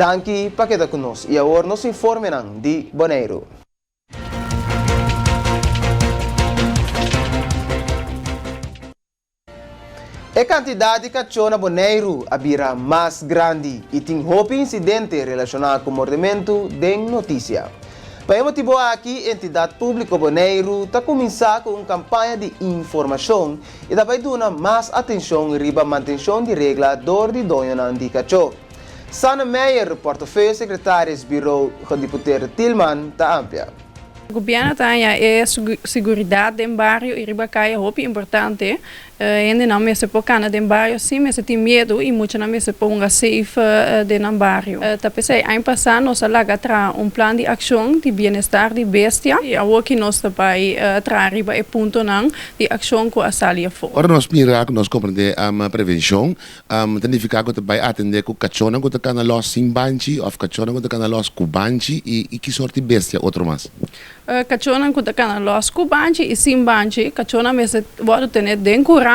Danki pa keda ku nos i awor nos informenan di Boneiru. E kantidat di kachó na Boneiru a bira mas grandi i tin hopi insidente relashoná ku mordementu den notisia. Pa e motibu aki Entidat Públiko Boneiru ta kuminsá ku un kampaña di informashon i ta bai duna mas atenshon riba mantenshon di regla dor di doñonan di kachó. Sanne Meijer, portefeuille secretaris Bureau Gediputeerde Thielman ta amplia. Gobierno ta haña e seguridat den bario i riba kaya hopi importante. Hendenan mester por kana den bario sin mester tin miedu i muchanan mester por hunga safe den nan bario. Ta p'esei aña pasá nos a laga traha un plan di akshon di bienestar di bestia i awoki nos ta bai traha riba e puntonan di akshon ku a sali afó. Ora nos mira ku nos komprendé prevenshon, Ta nifiká ku ta bai atendé ku kachónan ku ta kana lòs sin banchi òf kachónan ku ta kana lòs ku banchi i ki sort di bestia otro mas? Kachónan ku ta kana lòs ku banchi i sin banchi, kachónan mester wòrdu tené den kurá,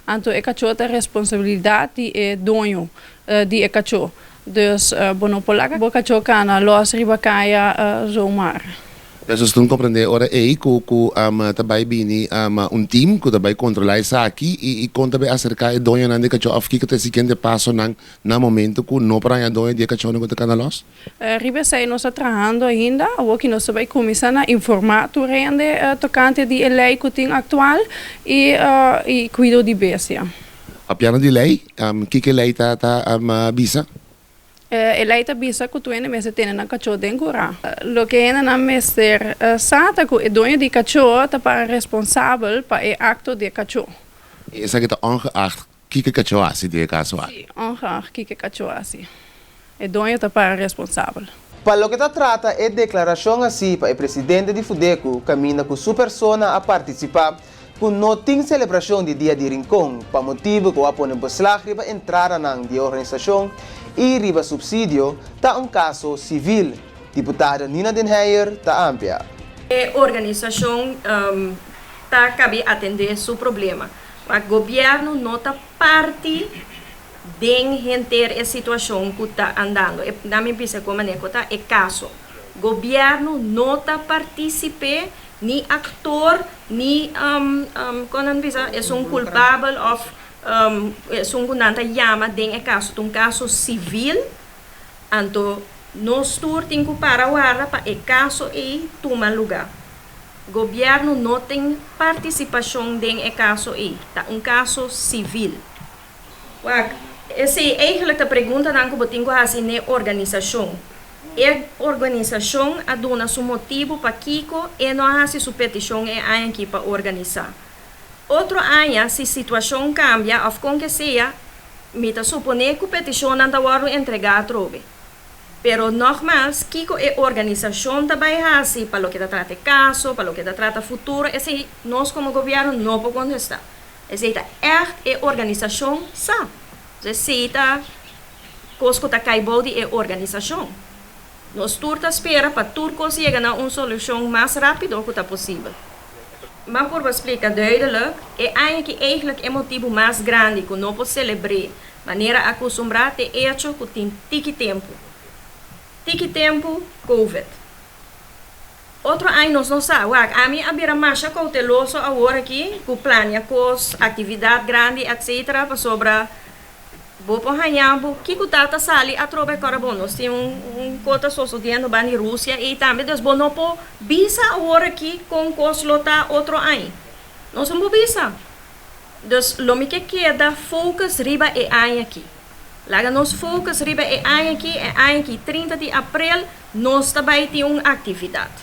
anto e kachó ta responsabilidat di e doño di e kachó. Dus bo no por laga bo kachó kana lòs riba kaya zomaar. Pues nos tin comprende ora ey cu cu ta bay bini un team cu ta bay controla esaki y y con ta bay acerca e doñonan di cacho of kico ta e siguiente pasonan na momento cu no por haña doño di e cachonan cu ta cana los? Riba esey nos ta trahando ainda, awor ki nos ta bay cuminsa na informa tur hende tocante di e ley cu tin actual y y cuido di bestia. Papiando di ley, kico e ley ta ta bisa? E lei ta bisa ku tur hende mester tene nan kachó den kurá. Loke hendenan mester sa ta ku e doño di kachó ta para responsabel pa e akto di e kachó. I esaki ta ongeacht kiko e kachó hasi den e kaso aki? Sí, ongeacht kiko e kachó hasi, e doño ta para responsabel. Pa loke ta trata e deklarashon hasi pa e presidente di Fudeku kaminda ku su persona a partisipá ku no tin selebrashon di Dia di Rincon pa motibu ku a pone beslag riba entradanan di e organisashon i riba supsidio, ta un kaso sivil, diputado Nina den Heyer ta amplia. E organisashon ta kabi atendé su problema. Ma gobièrnu no ta parti den henter e situashon ku ta andando. Nan mi bisa ku manera ku ta e kaso. Gobièrnu no ta partisip'é Ni aktor ni kon nan bisa esun kulpabel òf esun ku nan ta yama den e kaso ta un kaso sivil, anto nos tur tin ku para warda pa e kaso ei tuma lugá. Gobièrnu no tin partisipashon den e kaso ei, ta un kaso sivil. Wak, esei eigenlijk ta preguntanan ku bo tin ku hasi n'e organisashon. E organisashon a duna su motibu pakiko e no a hasi su petishon e aña aki pa organisá. Otro aña, si situashon kambia òf kon ke sea, mi ta suponé ku petishonnan ta wòrdu entregá atrobe. Pero nògmals, kiko e organisashon ta bai hasi pa loke ta trata e kaso, pa loke ta trata futuro, esei nos komo gobièrnu no por kontestá. Esei ta ègt e organisashon sa. Esei ta kos ku ta kai bou di e organisashon. Nos tur ta spera pa tur kos yega na un solushon mas rápido ku ta posibel. M'a purba splika duidelik, e aña aki eigentlik e motibu mas grandi ku no por selebr'é manera akustumbrá t'e echo ku tin tiki tempu. Tiki tempu, Covid. Otro aña nos no sa. Wak, ami a bira masha kouteloso awor aki ku plania kos, aktividat grandi etc. Pasobra bo por haña bo kiko ta ta sali atrobe kòrda bon nos tin un un kos ta sosodiendo banda di Rusia ei tambe dus bo no por bisa awor aki kon kos lo ta otro aña. Nos no por bisa. Dus lo mi ke keda focus riba e aña aki. Laga nos focus riba e aña aki, e aña aki 30 di aprel nos ta bai tin un actividad.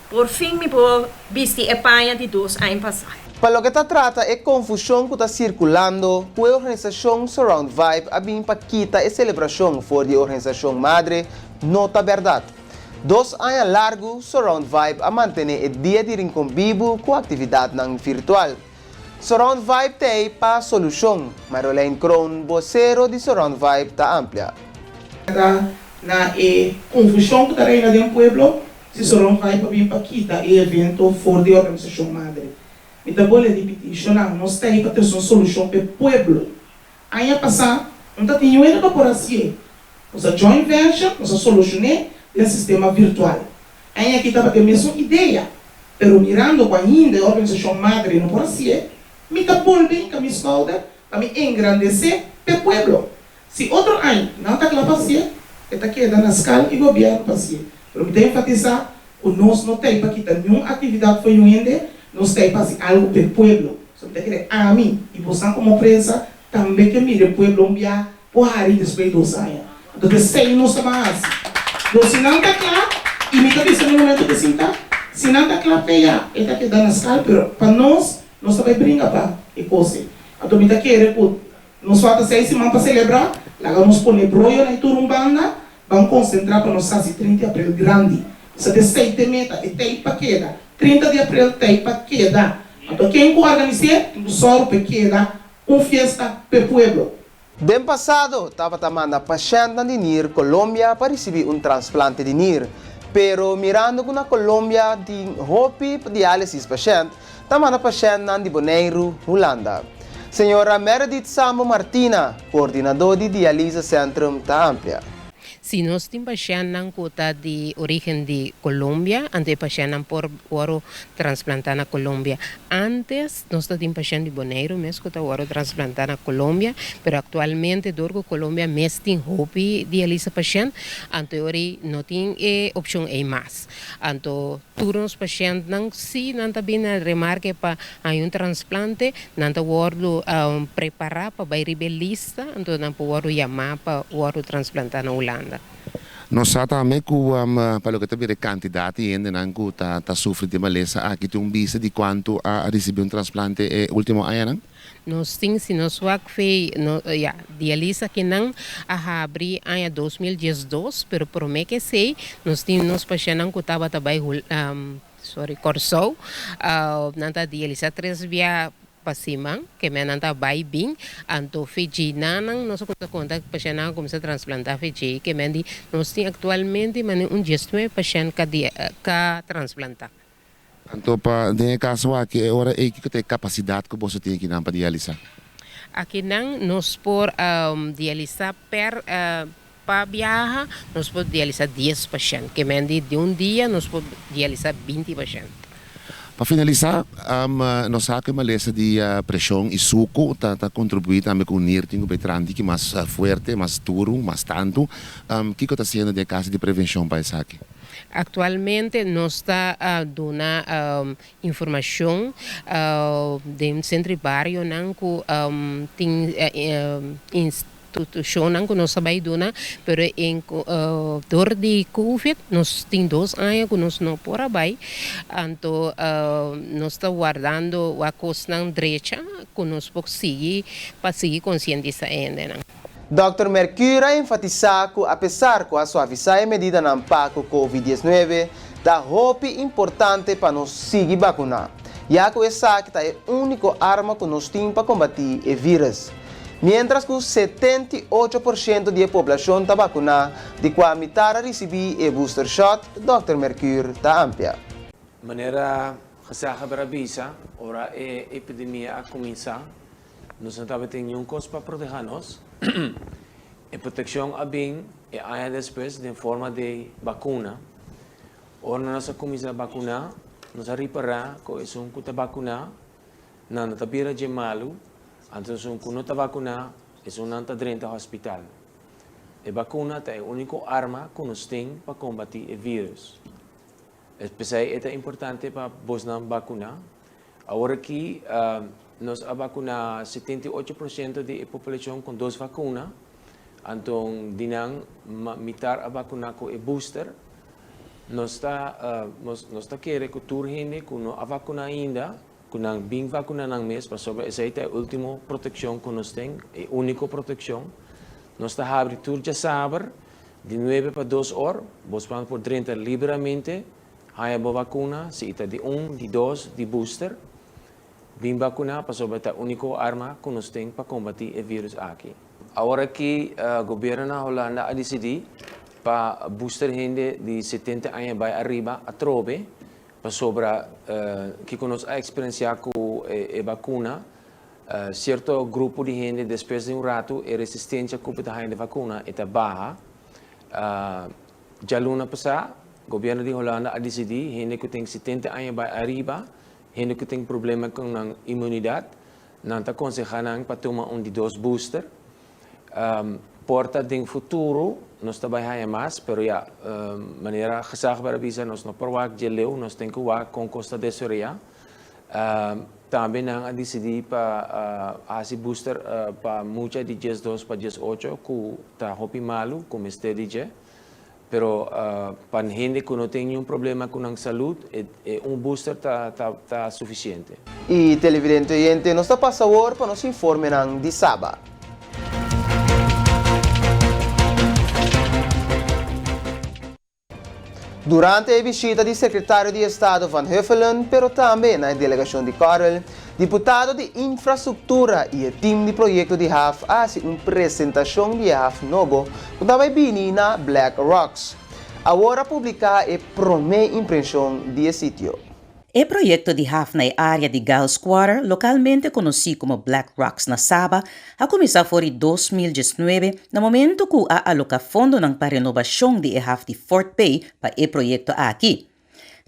Por fin mi por bisti e paña di dos aña pasa. Pa loke ta trata e confusion cu ta circulando cu e organisacion Surround Vibe a bin pa kita e celebracion for di e organisacion madre, no ta berdad. Dos aña largu Surround Vibe a mantene e Dia di Rincon bibu cu actividadnan virtual. Surround Vibe t'ei pa solushon, Marjolein Kroon, bosero di Surround Vibe ta amplia. Ta na e konfushon ku ta reina den pueblo si Surround Vibe a bin pa kita e evento for di organisashon madre. Mi ta bole ripití, shonnan, nos ta ei pa trese un solushon p'e pueblo. Aña pasá, no ta tin yuenda pa por hasié. Nos a joint venture, nos a solucion'é den sistema virtual. Aña aki tabata e mesun idea, pero mirando cu ainda e organisacion madre no por hacié, mi ta bolbe hinca mi schouder pa mi engrandecé p'e pueblo. Si otro aña nan ta cla pa hacié, e ta keda na scal y gobierno pa hacié. Pero mi ta enfatisa cu nos no t'ey pa kita niun actividad for yun hende, nos t'ey pa haci algo p'e pueblo. So mi ta kere ami y bosan como prensa tambe ke mira e pueblo un bia por hari despues di dos aña. Anto t'esey nos ta ban haci. Lo si nan ta cla, y mi ta bisa na e momento ke sinta, si nan ta cla p'e ya e ta keda na scal, pero pa nos, nos ta bay bringa pa e cos ey. Anto mi ta kere cu Nos falta seis siman pa selebrá, laga nos pone broyo na e tur un banda, ban konsentrá pa nos hasi 30 di aprel grandi. Sa ta esei t'e meta, e tei pa keda. 30 di aprel tei pa keda. Anto ken ku organis'é tin ku sòru p'e keda un fiesta p'e pueblo. Den pasado tabata manda pashèntnan di nir Colombia pa risibí un transplante di nir, pero mirando ku na Colombia tin hopi diálisis pashènt, ta manda pashèntnan di Boneiru, Hulanda. Señora Meredith Sambo Martina, koordinadó di Dialyse Centrum ta amplia. Si nos tin pashèntnan ku ta di orígen di Colombia, anto e pashèntnan por wòrdu transplantá na Colombia. Ántes nos ta tin pashènt di Boneiru mes ku ta wòrdu transplantá na Colombia, pero aktualmente dor ku Colombia mes tin hopi dialisa pashènt, anto e ora ei no tin e opshon ei mas. Anto tur nos pashèntnan, si nan ta bini na remarke pa haña un transplante, nan ta wòrdu prepará pa bai riba e lista, anto nan por wòrdu yamá pa wòrdu transplantá na Hulanda. Nos sa tambe ku pa loke ta bira e kantidat di hendenan ku ta ta sufri di e malesa aki tin un bista di kuantu a risibí un transplante e último añanan. Nos tin si nos wak fe no ya dialisa ki nan a habri aña 2012 pero prome ke esey nos tin nos pashentnan ku tabata bai hul sorry Kòrsou nan ta dialisa tres bia pa siman ke men nan ta bai bin anto fe djei nan nos a kumsa konta pashentnan a kumsa transplanta fe djei ke men di nos tin aktualmente mane un diesnuebe pashent ka ka transplanta. Anto pa den e kaso aki e ora ei kiko ta e kapasidat ku boso tin akinan pa dialisá? Akinan nos por dialisá per pa biaha nos por dialisá dies pashènt. Ke men di di un dia nos por dialisá binti pashènt. Pa finalisá, nos sa ku e malesa di preshon i suku ta ta kontribuí tambe ku nir tin ku bai tranti ki mas fuerte, mas duru, mas tantu. Kiko ta hasiendo den e kaso di prevenshon pa esaki? Aktualmente nos ta duna informashon den sentro di barionan ku tin institushonnan ku nos ta bai duna, pero dor di covid nos tin dos aña ku nos no por a bai, anto nos ta wardando wak kosnan drecha ku nos por sigui pa sigui konsientisá e hendenan. Dòkter Mercure a enfatisá ku apesar ku a suavisá e medidanan pa ku Covid 19, ta hopi importante pa nos sigui bakuná, ya ku esaki ta e úniko arma ku nos tin pa kombatí e vírùs. Miéntras ku 78% di e poblashon ta bakuná, di kua mitar a risibí e booster shot, Dòkter Mercure ta amplia. Manera Gezaghebber a bisa, ora e epidemia a kuminsá, Nos no tabatin niun kos pa protehá nos. E protekshon a bin e aña despues den forma di bakuna. Ora nos a kuminsá bakuná, nos a ripará ku esun ku ta bakuná, nan no ta bira dje malu, anto esun ku no ta bakuná, esunnan ta drenta hospital. E bakuna ta e úniko arma ku nos tin pa kombatí e vírus. P'esei e ta importante pa bosnan bakuná. Awor aki nos a bakuná 78% di e populashon ku dos vakuna, anto di nan mitar a bakuná ku e booster. Nos ta nos ta kere ku tur hende ku no a bakuná ainda ku nan bin bakuná nan mes pasobra esei ta e último protekshon ku nos tin, e úniko protekshon. Nos ta habri tur djasaber Di nuebe pa dos or, bosnan por drenta liberamente, haña bo bakuna, si e ta di un, di dos, di booster. Bin bakuna pasobra ta úniko arma ku nos tin pa kombatí e vírus aki. Awor aki gobierno na Hulanda a disidí pa booster hende di 70 aña bai ariba atrobe pasobra kiko nos a eksperensiá ku e bakuna, Sierto grupo di hende despues di un ratu e resistencia cu bo ta haña di vacuna e ta baha. Djaluna pasá, gobièrnu di Hulanda a disidí hende ku tin 70 aña bai ariba, hende ku tin problema ku nan inmunidat, nan ta konsehá nan pa tuma un di dos booster. Por ta den futuro nos ta bai haña mas, pero ya, manera gezaghebber a bisa nos no por wak dje leu, nos tin ku wak kon kos ta desaroyá. Tambe nan a disidí pa hasi booster pa mucha di 12 pa 18 ku ta hopi malu ku mester di dje. Pero pa hende ku no tin niun problema ku nan salud e un booster ta sufisiente. Y televidente oyente nos ta pasa awor pa nos informenan di Saba. Durante e bishita di Sekretario di Estado Van Huffelen, pero tambe na e delegashon di Korrel, diputado di Infrastruktura i e tim di proyekto di haf a hasi un presentashon di e haf nobo ku ta bai bini na Black Rocks. Awor a publiká e promé imprenshon di e sitio. E proyekto di haf na e área di Giles Quarter, lokalmente konosí komo Black Rocks na Saba, a kuminsá for di 2019 na momentu ku a aloká fondonan pa renobashon di e haf di Fort Bay pa e proyekto aki.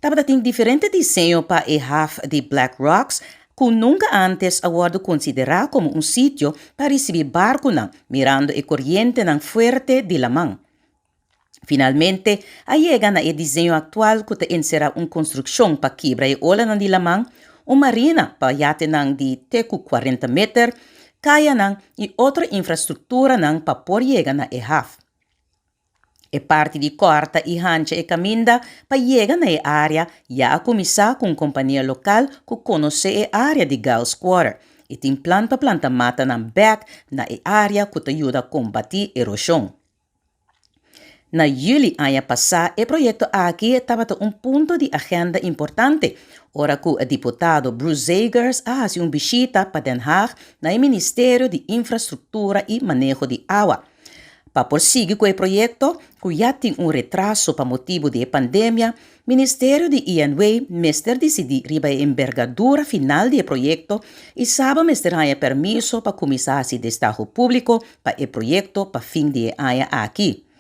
Tabata tin diferente diseño pa e haf di Black Rocks ku nunka ántes a wòrdu konsiderá komo un sitio pa risibí barkunan mirando e korientenan fuerte di laman. Finalmente, a yega na e diseño aktual ku ta enserá un konstrukshon pa kibra e olanan di laman, un marina pa yatenan di te ku 40 meter, kayanan i otro infrastrukturanan pa por yega na e haf. E parti di kòrta i hancha e kaminda pa yega na e área ya a kuminsá ku un kompania lokal ku konosé e área di Giles Quarter i tin plan pa planta matanan bèk na e área ku ta yuda kombatí eroshon. Na yüli aña pasá e proyekto aki tabata un punto di agenda importante ora ku e diputado Bruce Zagers a hasi un bishita pa Den Haag na e Ministerio di Infrastruktura i Maneho di Awa. Pa por sigui ku e proyekto, ku ya tin un retraso pa motibu di e pandemia, Ministerio di INW mester disidí riba e embergadura final di e proyekto i Saba mester haña permiso pa kuminsá hasi destaho públiko pa e proyekto pa fin di e aña aki.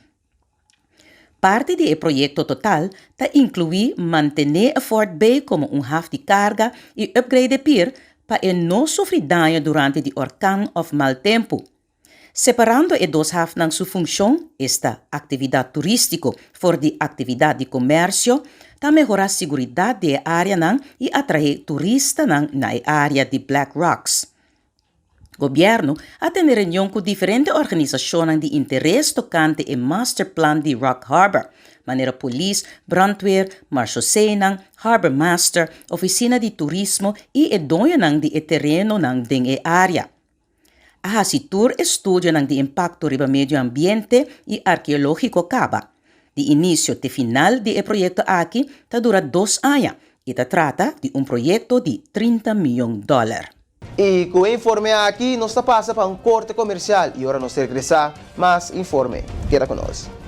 Parti di e proyekto total ta inkluí mantené e Fort Bay komo un haf di karga i upgrade e pir pa e no sufri daño durante di orkan òf mal tempu. Separando e dos hafnan su funshon, esta aktividat turístiko for di aktividat di komersio, ta mehorá siguridat di e áreanan i atraé turistanan na e área di Black Rocks. Gobièrnu a tene reunion ku diferente organisashonnan di interes tokante e masterplan di Rock Harbor, manera polis, brandweer, marshoseenan, harbormaster, ofisina di turismo i e doñonan di e terenonan den e área. A hasi tur estudionan di impakto riba medio ambiente i arkeológiko kaba. Di inisio te final di e proyekto aki ta dura dos aña i ta trata di un proyekto di 30 mion dòler. I ku e informe aki nos ta pasa pa un korte komersial i ora nos regresá mas informe. Keda ku nos.